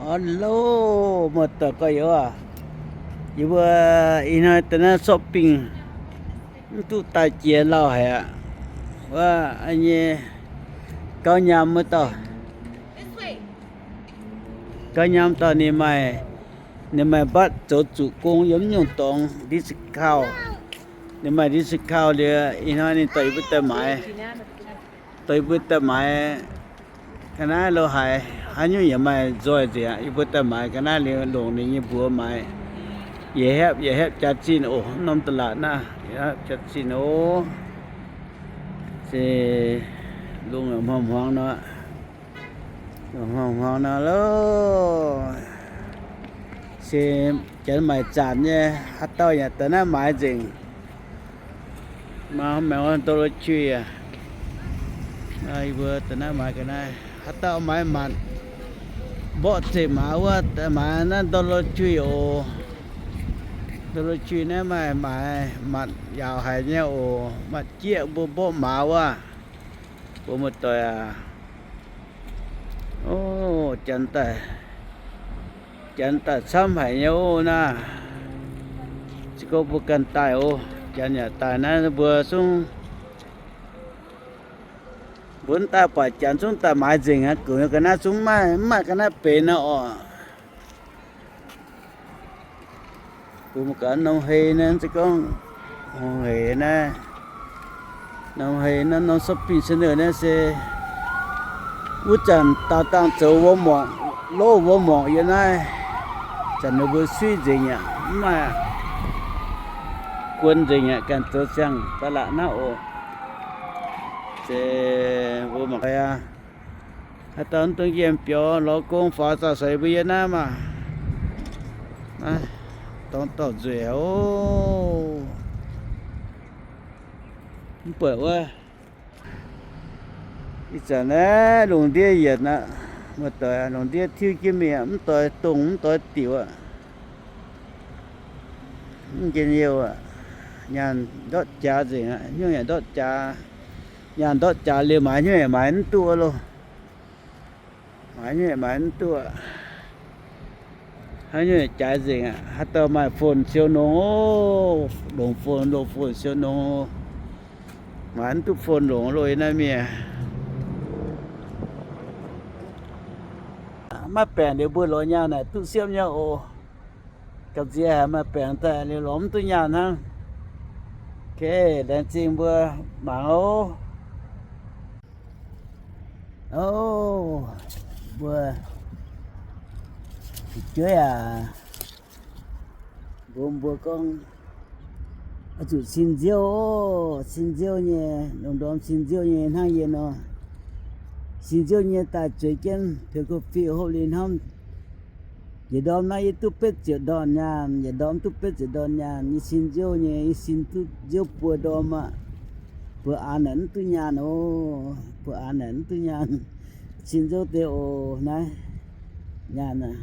Hello, muoz-doic gorx-youz aac, yie mbuo ih hnoi daaih naaiv shopping, mv duqv daaih jiex lauh haic aqv. Wuov nyei gauv nyaam wuov dauh, gauv nyaam dauh ninh maaih, ninh maaih mbatv zoux zuqc gong yiem mv nyungc dorngx discount. Ninh maaih discount liuz, ih hnoi ninh dorh yie mbuo daaih maaiz, dorh yie mbuo daaih maaiz ga'naaiv lo haaix, haaix nyungc yaac maaih nzoih nzengc aqv. Yie mbuo daaih maaiz ga'naaiv liuz longc ninh nyei mbuox maaiz. Yietc hepv yietc hepv jaax zinh oc, norm ตลาด naaiv yietc hepv jaax zinh oc. Se lungh hmuangx hmuangx nor, hmuangx hmuangx nor loh. Se janx maaic zanc nyei, haaix dauh yaac daaih naaiv maaiz nzengc. Maa maengx ndau lo qui aac, yie mbuo daaih naaiv maaiz ga'naaiv. Haaix dauh maaiz matc, mborqv zeqc maaz wuov, daaih maaiz naaiv ndau lo qui oc. Ndau lo qui naaiv maaih maaiz matc yaauc haic nyei oc. Matc jieqv mbuo mborqv maaz wuov, mbuo muoz-doic aac. O, janx daaih, janx daaih camv haic nyei oc naaiv. Se gorngv mbuo ganh daaih oc, janx yaac daaih naaiv mbuo zungv, mbuo mv daaih buatc janx zungv daaih maaiz nzengc aqv. Guangc ga'naaiv zungv maiv maaih ga'naaiv benx aqv oc. Mbuo mangc gaax norm hei naaiv, se gorngv hei naaiv, norm hei naaiv, norm shopping centre naaiv se wuov zanc daaux dangh zoux wuov muangc, lov wuov muangc yiem naaiv. Zanc ninh mbuo suiv nzengc aqv, mv maaih, guon nzengc aqv, ganh zoux ziangh ตลาด naaiv oc. Se mbuo mangc gaax aqv. Haaix dauh mv dungx yiem biaux lorz gong faaux zaah seix mbuo yiem naaiv maah. Naaiv dorngx dorh nzueic oc. Mv buatc wuov, ih zanc naaiv lungh ndiev yietc aqv, muoz-doic, lungh ndiev tiuv jienv mingh aqv, mv doix dongh mv doix diuc aqv. Mv njien-youh aqv. Nyaanh ndortv jaax nzengc aqv, hnyouv yaac ndortv jaax. Nyaanh ndortv jaax liuz maaiz hnyouv yaac maaiz mv duqv loh. Maaiz hnyouv yaac maaiz mv duqv. Haaix nyungc yaac jaaix nzengc aqv. Haaix dauh maaih phone siou nongx oc, longc phone, loz phone siou nongx. Maaiz mv duqv phone longx loh yiem naaiv mienh. Maiv baengc liuz mbuo lorz nyaanh naaic duqv siepv nyei oc. Gamh nziex haic, maaih baengc daaih liuz lorz mv duqv nyaanh hnangv. Ok, laengz zingh mbuo mangc oc. Ov, mbuo fu'jueiv aac, mbuox mbuo gorngv, oix zuqc sin nziouv, sin nziouv nyei, longc ndorm sin nziouv nyei hnangv yie nor. Sin nziouv nyei daaih zueiz jienv, peux ko fih hopv liuz hnamv. Yietc ndorm naaiv yie duqv betv ziepc ndorn nyaanh, yietc ndorm duqv betv ziepc ndorn nyaanh, yie sin nziouv nyei, yie sin duqv nziouv buo ndorm aqv. Buo aax naaic mv duqv nyaanh oc, buo aax naaic mv duqv nyaanh. Sin nziouv deix oc naaiv, nyaanh aac,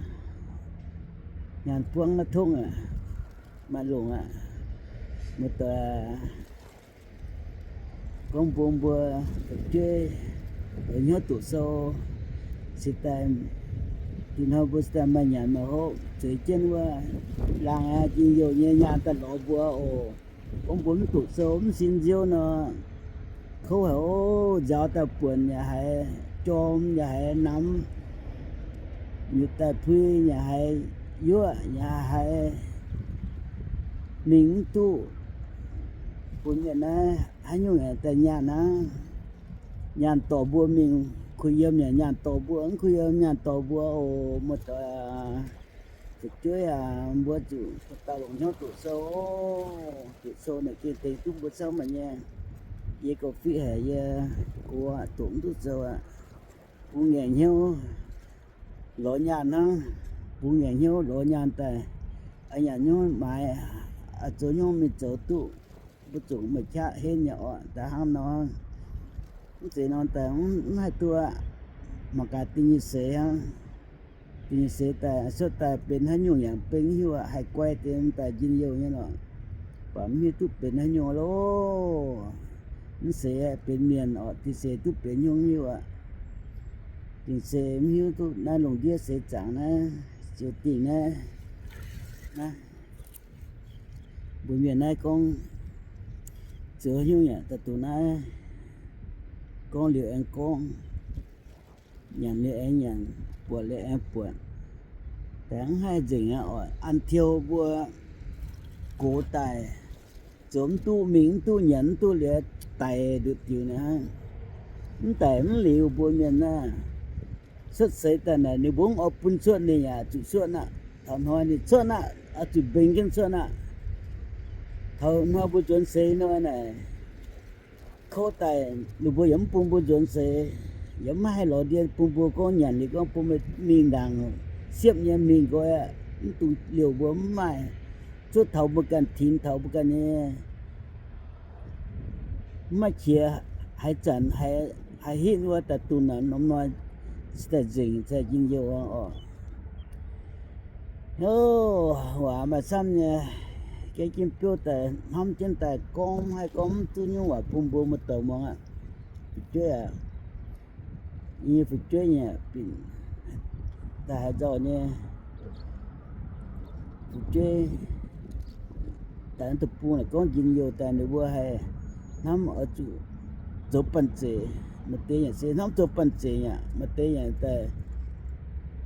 nyaanh buangv naaiv tongv aqv, maaih longc aqv. Muoz-doic, gorngv mbuo mbuo fu'jueiv hnyouv doqc sou, se daaih, ih hnoi mbuo se daaih maaih nyanc maaih hopv, zueiz jienv wuov, laangh aqv, njien-youh nyei nyaanh daaih lorz mbuo oc. Gorngv mbuo mv doqc sou mv sin nziouv nor, kouv haic oc. Nzaaux daaih buonc yaac haiz jorm, yaac haiz namx, nyutc daaih pui yaac haiz yuoqv, yaac haiz mingh mv duqv. Bun mienh naaiv haaix nyungc yaac daaih nyaanh hnangv. Nyaanh dorh mbuo mingh, kuh yiem yaac nyaanh dorh mbuo, mv kuh yiem nyaanh dorh mbuo oc. Muoz-doic aac, fu'jueiv aac, mbuo zuqc dauh longc hnyouv doqc sou oc. Doqc sou naaic gengh dengx duqv mbuo camv maaih nyei. Yie gauh fiqv haic, yie gox aqv, doqc mv duqv sou aqv. Bungx ngaengc hnyouv lorz nyaanh hnangv. Bungx ngaengc hnyouv lorz nyaanh daaih, a'nyanc hnyouv maaiz, a'zoux hnyouv mingh zoux duqv. Mbuo zuqc meih qaqv henv nyei orqc, da'hnangv nor. Mv zeiz nor daaih mv haih duqv aqv. Mangc gaax dingh nyei seix hnangv. Dingh nyei seix daaih cuotv daaih benx haaix nyungc yaac benx hiuv aqv. Haih guai deix daaih njien-youh nyei lorqc. Baac mv hiuv duqv benx haaix nyungc loh. Mv seix benx mienh orqc, dingh seix duqv benx nyungc hiuv aqv. Dingc se mv hiuv duqv naaiv lungh ndiev seix zaangc naaiv, ziouc dingc naaiv, naaiv, mbuo mienh naaiv gorngv zoux hnyouv yaac daaih dongh naaiv, gorngv liuz aengx gorngv, nyanc liuz aengx nyanc, buatc liuz aengx buatc, daaih mv haih nzengc aqv oc. An tiou mbuo gox daaih, zoux mv duqv, mingh mv duqv, nyanc mv duqv liuz, daic nduqc diuc naaiv. Mv daic mv liuz mbuo mienh naaiv, cuotv seix daaih naaic ninh mbuo mv oix bun cuotv ninh yaac zuqc cuotv aqv. Taux hnoi ninh cuotv aqv, oix zuqc mbengx jienv cuotv aqv. Taux hnoi mbuo nzuonx seix nor naaic, kouv daaih ninh mbuo yaac mv bun mbuo nzuonx seix, yaac mv haih lorz ndie bun mbuo gorngv nyanc liuz gorngv bun mingh ndaangc siepv nyei mingh nqoi aqv. Mv dungx liouh mbuo mv maaih, cuotv taux mbuo ganh tinx taux mbuo ganh nyei, mv maaih qiex haaix zanc haaix hitv wuov daaih dungh naaic norm hnoi cingx daaih nzengc cingx njien-youh oc. Hov, waac maaih camv nyei, gaeqv jienv biouv daaih hnamv jienv daaih gorngv haih gorngv mv duqv nyungc waac bun mbuo muoz-doic muangx aqv. Fu'jueiv aac, yie nyei fu'jueiv nyei, daaih haaix nzauh nyei fu'jueiv daaih deic-bung naaic gorngv njien-youh daaih ninh mbuo haih hnamv oix zuqc zoux banh zeic. Maaih deix yaac se hnamv zoux banh zeic yaac, maaih deix yaac daaih,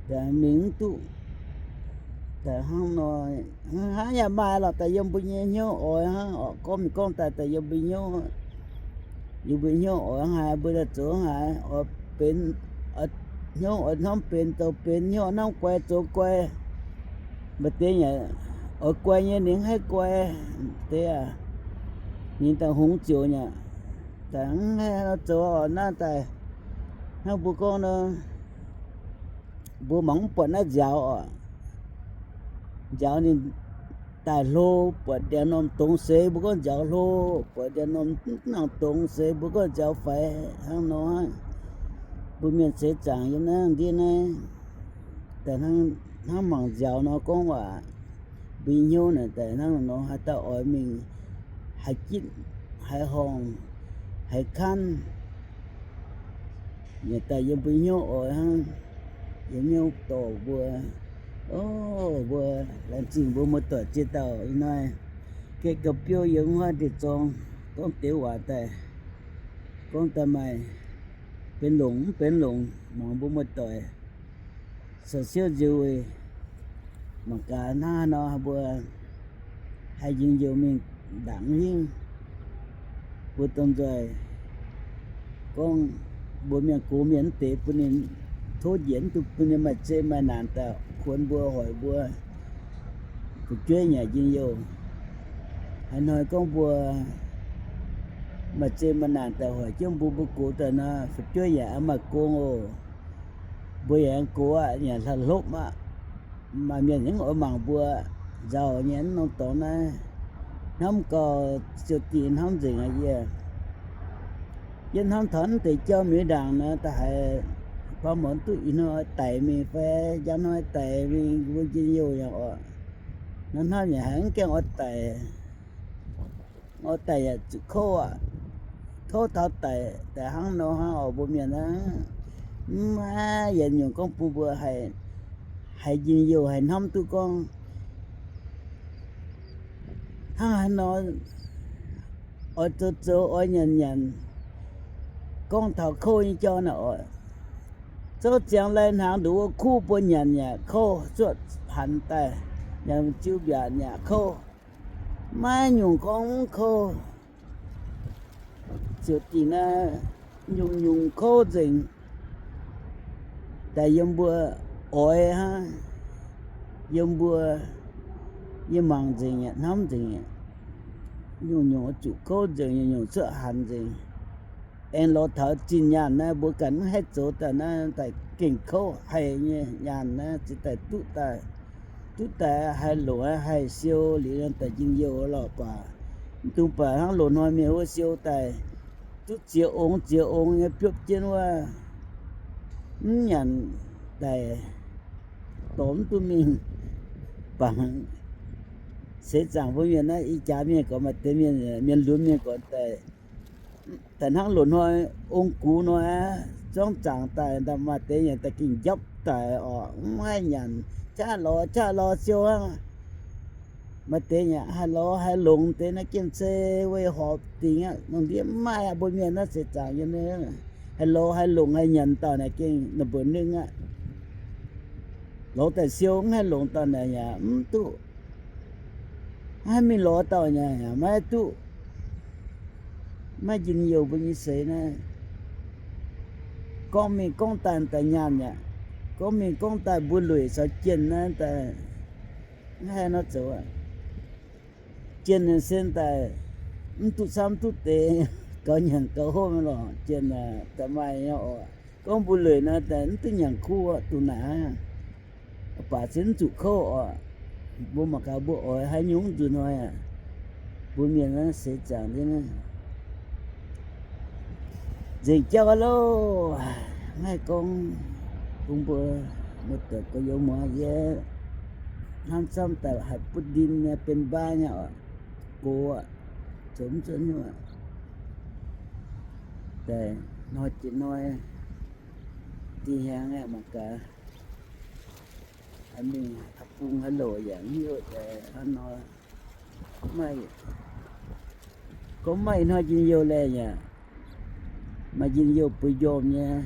daaih mingh mv duqv, daaih hnangv nor, hnangv yaac maaih lorqc, daaih yiem mbuo nyei hnyouv oix hnangv oc. Gorngv mingh gorngv daaih, daaih yiem mbuo hnyouv, yiem mbuo hnyouv oix haaix mbuo daaih zoux haaix, oix benx, hnyouv oix hnamv benx zoux benx, hnyouv hnamv guai zoux guai. Maaih deix yaac oix guai nyei ninh mv haih guai. Deix aac, ninh daaih hungx ziouc nyei, daaih mv haih zoux oc. Naaiv daaih hnangv mbuo gorngv nor, mbuo mangc mv buatc naaiv nziaaux oc. Nziaaux ninh daaih hlo, buatc ndiangx-normh dongz seix, mbuo gorngv nziaaux hlo, buatc ndiangx-normh mv nangc dongz seix, mbuo gorngv nziaaux faix hnangv nor. Mbuo mienh seix zaangc yiem naaiv ndiev naaiv, daaih hnangv mangc nziaaux nor gorngv waac, mbuo nyei hnyouv naaic daaih hnangv nor haaix dauh oix mingh, haaix jitv, haaix horngh, haaix kanv, yaac daaih yiem mbuo hnyouv oix hnangv, yiem hnyouv dorh mbuo. O, mbuo laengz zingh mbuo muoz-doic ziex dauh ih hnoi gaeqv gau biouv yiem wuov deix zorng, gorngv deix waac daaih, gorngv daaih maaih benx longc mv benx longc, mangc mbuo muoz-doic caux siouv nziouv weic mangc gaax hnangv haaix nor mbuo haih njien-youh mingh ndaangc hingv. Mbuo domh nzoih gorngv mbuo mienh gox mienh mv deix bun ninh tov njiec, mv dungx bun ninh maaih zeqc maaih naanc daaih kuonx mbuo hoic mbuo. Fu'jueiv yaac njien-youh. Haaix hnoi gorngv mbuo maaih zeqc maaih naanc daaih hoic jienv mbuo, mbuo gox daaih nor, fu'jueiv yaac maaih gong oc. Mbuo yaac aengx gox aqv, yaac hlopv aqv. Maaih mienh yaac mv oix mangc mbuo nzauh nyei mv norm dorngx naaiv. Hnamv gau, ziouc dingc hnamv nzengc aqv. Yie, yie hnamv taux naaiv deix jauv mi'aqv ndaangc nor, da'haiz baav muonz duqv ih hnoi daic mingh fai njang hnoi daic mingh, mbuo njien-youh yaac oc. Nor hnamv yaac haiz mv gaengh oix daic. Oix daic yaac zuqc kouv aqv. Kouv taux daic, daic hnangv nor hnangv oc mbuo mienh aav. Mv maaih yietc nyungc gorngv bun mbuo haih, haih njien-youh, haih hnamv duqv gorngv hnangv haaix nor oix zoux zoux, oix nyanc nyanc. Gorngv taux kouv nyei jauv naaic oc, zouv ziangx lai hnaangx nduqc wuov kuv mbuo nyanc yaac kouv, zuoqv hanx daaih, nyanc ziu mbiaatc yaac kouv. Maiv nyungc gorngv mv kouv. Ziouc dingc naaiv nyungc-nyungc kouv nzengc. Daaih yiem mbuo oix hnangv, yiem mbuo, yie mangc nzengc aqv, hnamv nzengc aqv. Nyungc-nyungc zuqc kouv nzengc, nyungc-nyungc cuotv hanx nzengc. Aengx lorz taux zinh nyaanh naaiv mbuo ganh mv haih zoux daaih naaiv daaih gengh kouv haic nyei nyaanh naaiv ziouc daaih duqv daaih, duqv daaih haih longc haih siou liuz daaih njien-youh lorqc baac. Mv dungx baac hnangv loz-hnoi mienh wuov siou daaih duqv ziex ong ziex ong nyei biopv jienv wuov, mv nyanc daic, dorh mv duqv mingh. Bangc seix zaangc mbuo mienh naaiv, ih jaax mienh gorx maaih deix mienh, mienh lunx mienh gorx daaih, daaih hnangv loz-hnoi ong gux nor aqv. zuangv zaangc daaih, maaih deix yaac daaih gengh njapv daic oc, mv haih nyanc, qaqv lorz qaqv lorz siou hnangv. Maaih deix yaac haih lorz haih longc deix naaiv gengh se weih horpc dingc aqv. Lungh ndiev mv maaih aqv, mbuo mienh naaiv seix zaangc nyei, haih lorz haih longc haih nyanc dauh naaic gengh ninh mbuo ningv aqv. Lorz daaih siou mv haih longc dauh naaic yaac mv duqv. Maiv haih mingh lorz dauh naaic yaac maiv duqv. Maiv njien-youh mbuo nyei seix naaiv. Gorngv mingh gorngv daaih daaih nyaanh aqv. Gorngv mingh gorngv daaih mbuo lueic caux jienh naaiv daaih mv haih nor zoux aqv. Jienh se daaih mv duqv camv duqv deix, gaux nyanc gaux hopv lorqc. Jienh daaih maaih nyei oc. Gorngv mbuo lueic nor daaih mv duqv nyanc kuv oc, duqv naaic aqv. Baac se mv zuqc kouv oc. Mbuo mangc gaax mbuo oix haaix nyungc nzunc hnoi aqv. Mbuo mienh naaiv seix zaangc nzengc, nzengc jauv loh. Maiv haih gorngv bun mbuo muoz-doic gorx-youz muangx. Yie hnamv camv daaih haih butv ndin nyei, benx mbaa nyei oc, gox aqv, zoux mv zuqc nyungc aqv. Daaih hnoi jiex hnoi, dih hnyangx aeqv, mangc gaax. Mingh haaix bung haaix louc yaac mv hiuv deix hnangv nor. Maaih, gorngv maaih ih hnoi njien-youh laeh yaac maaih njien-youh bueix njormh nyei,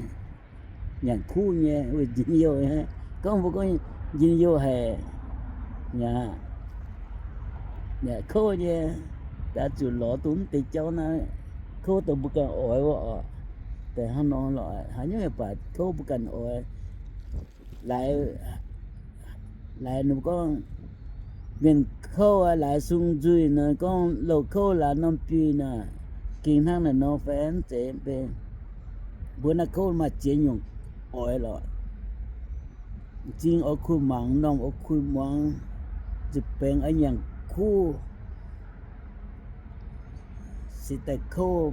nyanc kuv nyei, weic njien-youh. Gorngv mbuo gorngv njien-youh haic, yaac, yaac kouv nyei, daaih zuqc lorz dongh mv deix jauv naaiv, kouv dongh mbuo ganh oix wuov oc. Daaih hnangv nor lorqc, haaix nyungc yaac baac kouv mbuo ganh oix. Laaix, laaix ninh gorngv mienh kouv aqv, laaix sung nzuih nor, gorngv louh kouv laaix norm biei nor, gengh hnangv naaiv nor fai mv zeiz mv benx. Mbuo naaiv kouv maaih ziex nyungc oix lorqc. M'zing oix kuh mangc, m'normh oix kuh muangx, nzipc baengx oix nyanc kuv. Se daaih kouv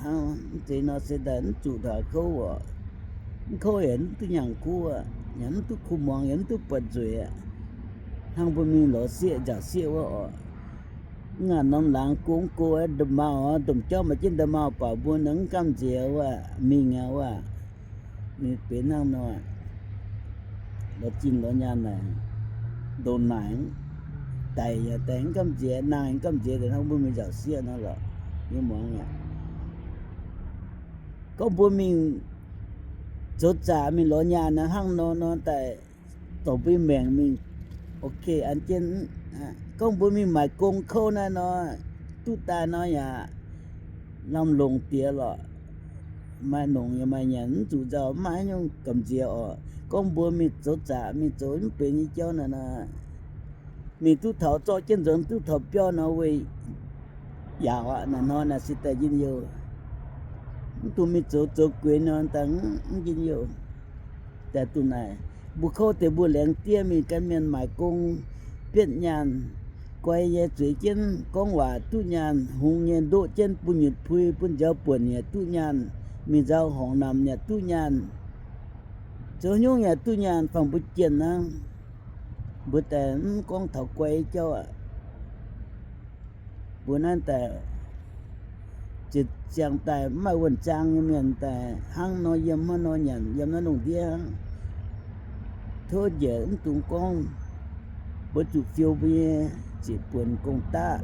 hnangv mv zeiz nor, se daaih mv zuqc taux kouv oc. Mv kouv yaac mv duqv nyanc kuv aqv, yaac mv duqv kuh muangx, yaac mv duqv buatc nzueic aqv. Hnangv mbuo mingh lorz sieqv nzaaux sieqv wuov oc. Mv ngaanc norm laangz go mv go, nda'maauh, domh jauv maaih jienv nda'maauh baac mbuo naaiv mv gamh nziex wuov, mingh aqv wuov. Ninh benx hnangv nor, lorz zinh lorz nyaanh naaic, ndongc naaic daic yaac daic mv gamh nziex, nangh mv gamh nziex, daaih hnangv mbuo mingh nzaaux sieqv nor lorqc, nyei muangx aqv. Gorngv mbuo mingh zoux zaqc mingh lorz nyaanh naaiv hnangv nor nor daaih, dorh mbuo maengc mingh, ok, an jienv. Gorngv mbuo mingh maaic gong kouv naaiv nor, duqv daaih nor yaac lamh longc diex lorqc. Maaih nongc yaac maaih nyanc, mv zuqc nzauh, mv maaih haaix nyungc gamh nziex oc. Gorngv mbuo mingh zoux zaqc, mingh zoux mv benx nyei jauv naaiv nor, mingh duqv taux zorqv jienv nzuonx, duqv taux biauv nor, weic yaauc aqv. Naaiv hnoi naaic se daaih njien-youh. Mv dungx mingh zoux zoux gueix nor, daaih mv njien-youh. Daaih duqv naaic, mbuo kouv deix mbuo laengz diev mingh gan mienh maaic gong, bietv nyaanh, guai nyei zueiz jienv gorngv waac duqv nyaanh, hungx nyei ndoqv jienv bun nyutc pui, bun nziaaux buonc yaac duqv nyaanh, mingh nzauh horngc namx yaac duqv nyaanh, zoux nyungc yaac duqv nyaanh, fangx mbuo jienh hnangv. Mbuo daaih mv gorngv taux guai jauv aqv. Mbuo naaiv daaih ziepc ziangh daaih mv maaih wuonh zaang nyei mienh daaih hnangv nor yiem hnangv nor nyanc, yiem naaiv lungh ndiev hnangv. Tov njiec mv dungx gorngv mbuo zuqc fiou mbuo nyei ziepc buonc gong-daqv.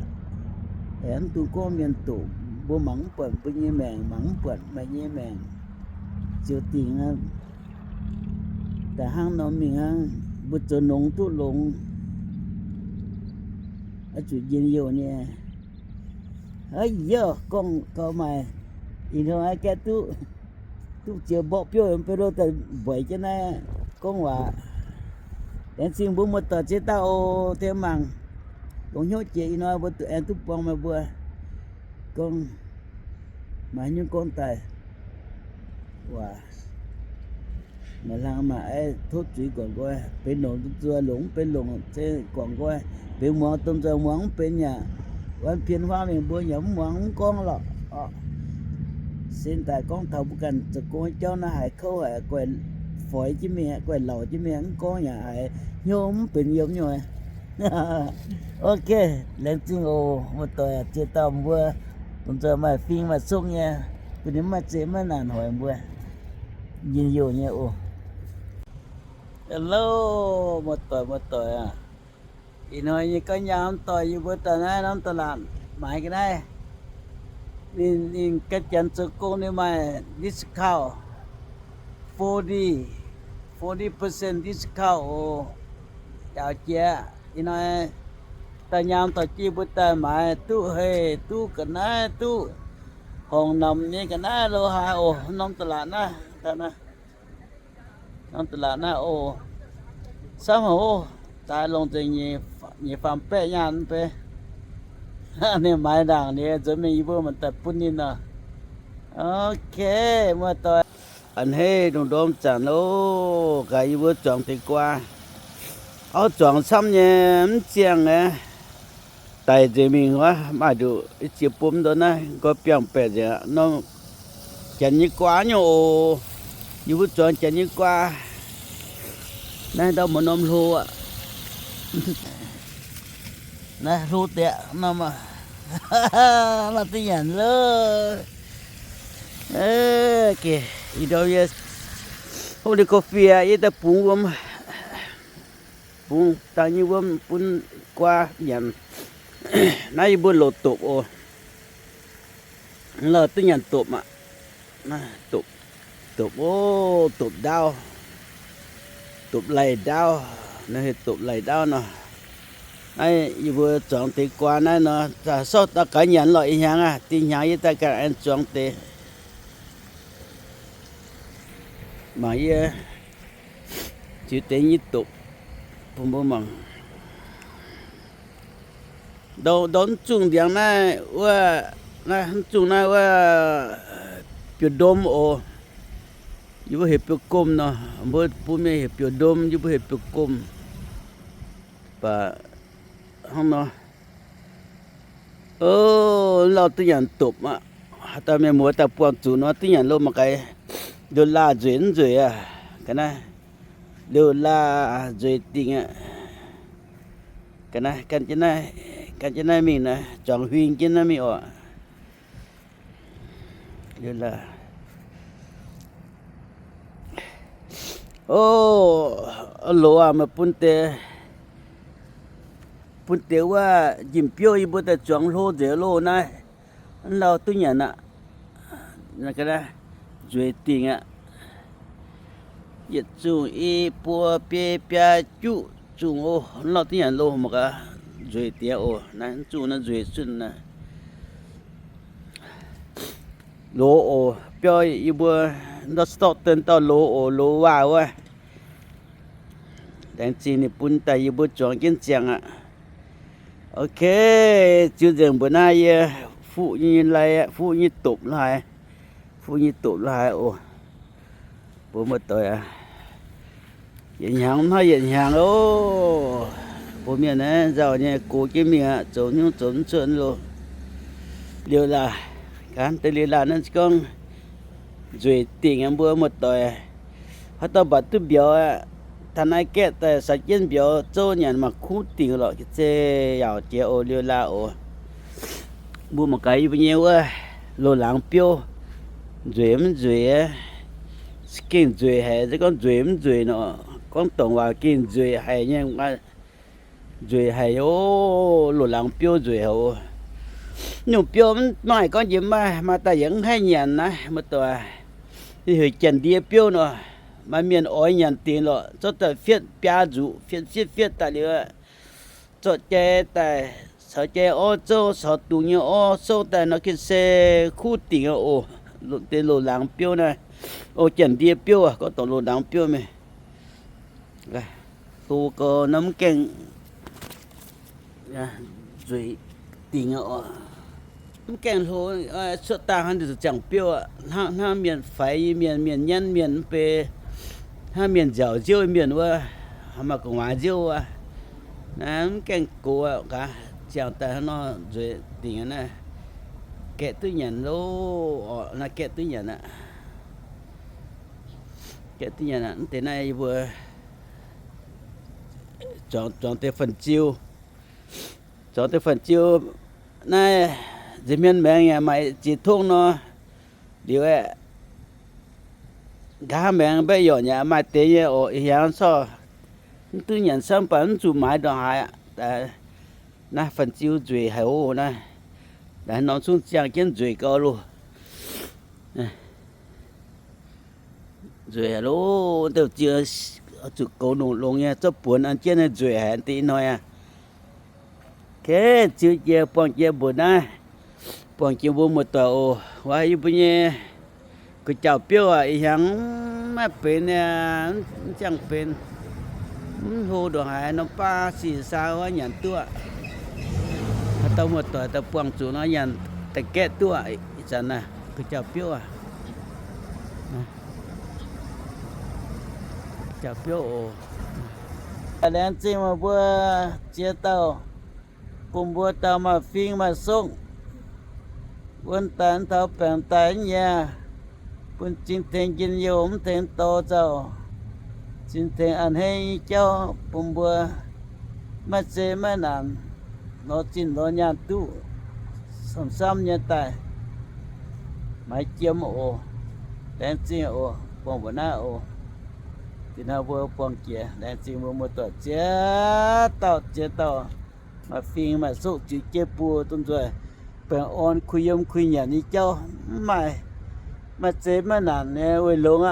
Aengx mv dungx gorngv mienh doqc mbuo mangc mv buatc mbuo nyei maengc, mangc mv buatc meih nyei maengc. Ziouc dingc aqv. Daaih hnangv nor mingh hnangv, mbuo zoux nongx duqv longx, oix zuqc njien-youh nyei. Ov, yie gorngv gauh maaih, ih hnoi aeqv, gaeqv duqv, duqv ziex mborqv biouv yiem Beiv Lo daaih mbuox jienv naaiv gorngv waac. Laengz zingh mbuo muoz-doic ziex dauh oc, tengx mangc, longx hnyouv jiex ih hnoi mbuo duqv aengx duqv buangh meih mbuo. Gorngv maaih haaix nyungc gorngv daaih, waac, maaih hlang maaih aiv tov zuiz guangc nqoi. Benx longc domh nzoih longc mv benx, longc se guangc nqoi. Benx muangx domh nzoih muangx mv benx yaac, วันเพ็ญ huaav mingh mbuo yaac mv muangx mv gorngv lorqc. Se daaih gorngv taux mbuo ganh zoux gong jauv naaiv haiz kouv haic, guaih foix jienv mingh, guaih lauc jienv mingh, mv gorngv yaac haiz hnyouv mv benx yiem nyei. Ok, laengz zingh oc muoz-doic ziex dauh mbuo, domh nzoih maaih fing maaih cong nyei, bun ninh mv maaih zei maiv naanc hoic mbuo. Njien-youh nyei oc. Hello, muoz-doic, muoz-doic aah. Ih hnoi nyei ga'nyaam doic yie mbuo daaih naaiv norm ตลาด maaiz ga'naaiv. Ninh, ninh ga'janx zoux gong ninh maaih discount, forty, forty percent discount oc. Njaaux jiex. Ih hnoi daaih nyaam doic jiex mbuo daaih maaiz duqv hei, duqv ga'naaiv, duqv horngc namx nyei ga'naaiv lo haaix oc. Norm ตลาด naaiv, norm ตลาด naaiv oc. Samv haic oc, daaih longc nzengc nyeic faam baeqv nyaanh mv bei. Ninh maaiz ndaangc liuz nzuonx mingh yie mbuo mangc daaih bun ninh oc. Ok, muoz-doic. A'hneiv ndongc ndorm zanc oc, gaax yie mbuo zuangx deix guaa. Auv zuangx camv nyei, mv ziangh aqv. Daic nzengc mingh wuov, maaih nduqc i ziex bum ndon naaiv, nqoi biangh baeqc nzengc aqv. Norm janx nyei guaa nyei oc. Yie mbuo zuangx janx nyei guaa. Naaiv ndau muonz norm hlo aqv. Naaiv hlo deix norm, lorh duqv nyanc loh. Geh, ih ndorm yie hopv ninh ko fie, yie daaih bungx wuom, bungx dangh nyei wuom bun guaa nyanc. Naaiv yie mbuo loc dopc oc. Lorh duqv nyanc dopc aqv. Dopc, dopc oc, dopc ndaauv, dopc laih ndaauv, naaiv dopc laih ndaauv nor. Naaiv yie mbuo zuangx deix guaa naaiv nor, sortv daaih gaax nyanc lorqc. Ih hnyangx aqv, dinh hnyangx yie daaih ganh aengx zuangx deix. Mangc yie ziux deix nyei dopc bun mbuo mangc. Ndau, ndau mv zungh ndiangx naaiv wuov, naaiv mv zungh naaiv wuov biouv-ndom oc. Yie mbuo heuc biouv-gomh nor, mbuo bun mienh heuc biouv-ndom, yie mbuo heuc biouv-gomh. Baac hnangv nor, o, lauh duqv nyanc dopc aqv. Haaix dauh mienh muoz daaih buangh zuqc nor duqv nyanc loh mangc gaax. Liouh laah nzueic mv nzueic aqv? Ga'naaiv liouh laah nzueic dingc aqv. Ga'naaiv gan jienv naaiv, gan jienv naaiv mingh naaiv, zuangx huing jienv naaiv mingh oc. Liouh laah. O, loz aac, meih bun deix, bun deix wuov njimv biouv yie mbuo daaih zuangx hlo nzengc loh naaiv. Mv lauh duqv nyanc aqv. Nzueic dingc aqv. Yietc zungh i buo biei biaa juqv zungh oc. Mv lauh duqv nyanc loh mangc gaax. Nzueic diex oc. Naaiv mv zungh naaiv nzueic zunh naaiv. Loz oc, biauv yie mbuo ndau Stockton dauh loz oc, loz waac wuov. Laengz zingh ninh bun daaih yie mbuo zuangx jienv ziangh aqv. Ok, ziux nzengc mbuo naaiv yie fuqv nyei lai, fuqv nyei dopc la'haaix, fuqv nyei dopc la'haaix oc. Mbuo muoz-doic aac, yietc hnyangx hnangv yietc hnyangx oc. Mbuo mienh naaiv nzauh nyei gox jienv mingh aqv, zoux hnyouv zoux mv cuotv loh. Liouh laah, gan deix liouh laah naaiv gorngv nzueic dingc aqv mbuo muoz-doic. Haaix dauh mbatc duqv mbiauz aqv, taux naaiv gaeqv daaih saux jienv mbiauz zouv nyanc mangc kuv dingc lorqc, zeiz yaauc jiex oc, liouh laah oc. Mbuo mangc gaax yie mbuo nyei wuov loz-laangz biouv nzueic mv nzueic aqv. Gengh nzueic haic, se gorngv nzueic mv nzueic nor, gorngv dongc waac gengh nzueic haic nyei. Nzueic haic oc, loz-laangz biouv nzueic haic oc. Nyungc biouv mv maaih gorngv jiex maaih, maaih daaih yaac mv haih nyanc naaiv, muoz-doic. Ninh heuc janx-ndie biouv nor, maaih mienh oix nyanc dingc lorqc, zorqv daaih fietv biaa nzuqc, fietv fietv fietv daaih liuz, zorqv jai daaih, caux jai orv zouv, caux dungz nyei orv souv daaih nor gengh se kuv dingc aqv oc. Deix loz-laangz biouv naaiv, o, janx-ndie biouv aac, gorngv dongh loz-laangz biouv mingh. Hlo gau nor mv gaengh nzueic dingc aqv oc. Mv gaengh hlo, cuotv dangh hnangv zuqc ziangh biouv aqv. Hnangv, hnangv mienh faix nyei mienh, mienh nyanv mienh mv bei, hnangv mienh nziaauc nziouv mienh wuov, maaih gu'nguaaz nziouv wuov, naaiv mv gaengh gox aqv. Gaax, ziangh daaih hnangv nor nzueic dingc aqv naaiv. Gaeqv duqv nyanc loh oc, naaiv gaeqv duqv nyanc aqv. Gaeqv duqv nyanc aqv. Mv deix naaiv yie mbuo zuangx, zuangx deix fan-ziu, zuangx deix fan-ziu naaiv nza'hmien maengx yaac maaih ziex tongv nor. Liuz aeqv, Nqa'haav maengx mbaeqv yorqc nyei, maaih deix nyei oc. Ih hiaangx corc mv duqv nyanc camv, mv baac mv zuqc maaiz ndongc haaix aqv. Naaiv fan-ziu nzueic haic oc. Naaiv norm zungv ziangh jienv nzueic gau loh. Nzueic haic loh, ndouh ziu zuqc goux nongc longx nyei, zorqv buonx an jienv naaiv nzueic haic deix hnoi aqv. Kei ziu jiex buangh jiex mbuoqc naaiv, buangh jiex mbuo muoz-doic oc. Wuov yie mbuo nyei gu'jauv biouv aac, ih hiaangx maiv benx, mv ziangh benx, mv hlo ndongc haaix nor, baav sic saa wuov nyanc duqv. Haaix dauh muoz-doic daaih buangh zuqc nor, nyanc da'gaeqv duqv ih zanc naaiv gu'jauv biouv aac. Jauv-biouv oc. Laengz zingh meih mbuo ziex dauh, bun mbuo dauh maaih fing maaih sokv, wuonv daaih mv taux baengc daaih nyei, bun zingh tengx njien-youh mv tengx dorh nzauh, zingh tengx a'hneiv nyei jauv bun mbuo maiv zei maiv naanc, lorz zinh lorz nyaanh duqv camv-camv nyei daaih maaiz jiem oc. Laengz zingh oc, buangh mbuoqc naaiv oc. Dinh hnoi mbuo buangh jiex, laengz zingh mbuo muoz-doic ziex dauh, ziex dauh maaih fing maaih sokv ziux jienv buo duqv nzuih, baengh orn kuh yiem kuh nyanc nyei jauv mv maaih, maiv zei maiv naanc nyei weic longx aqv.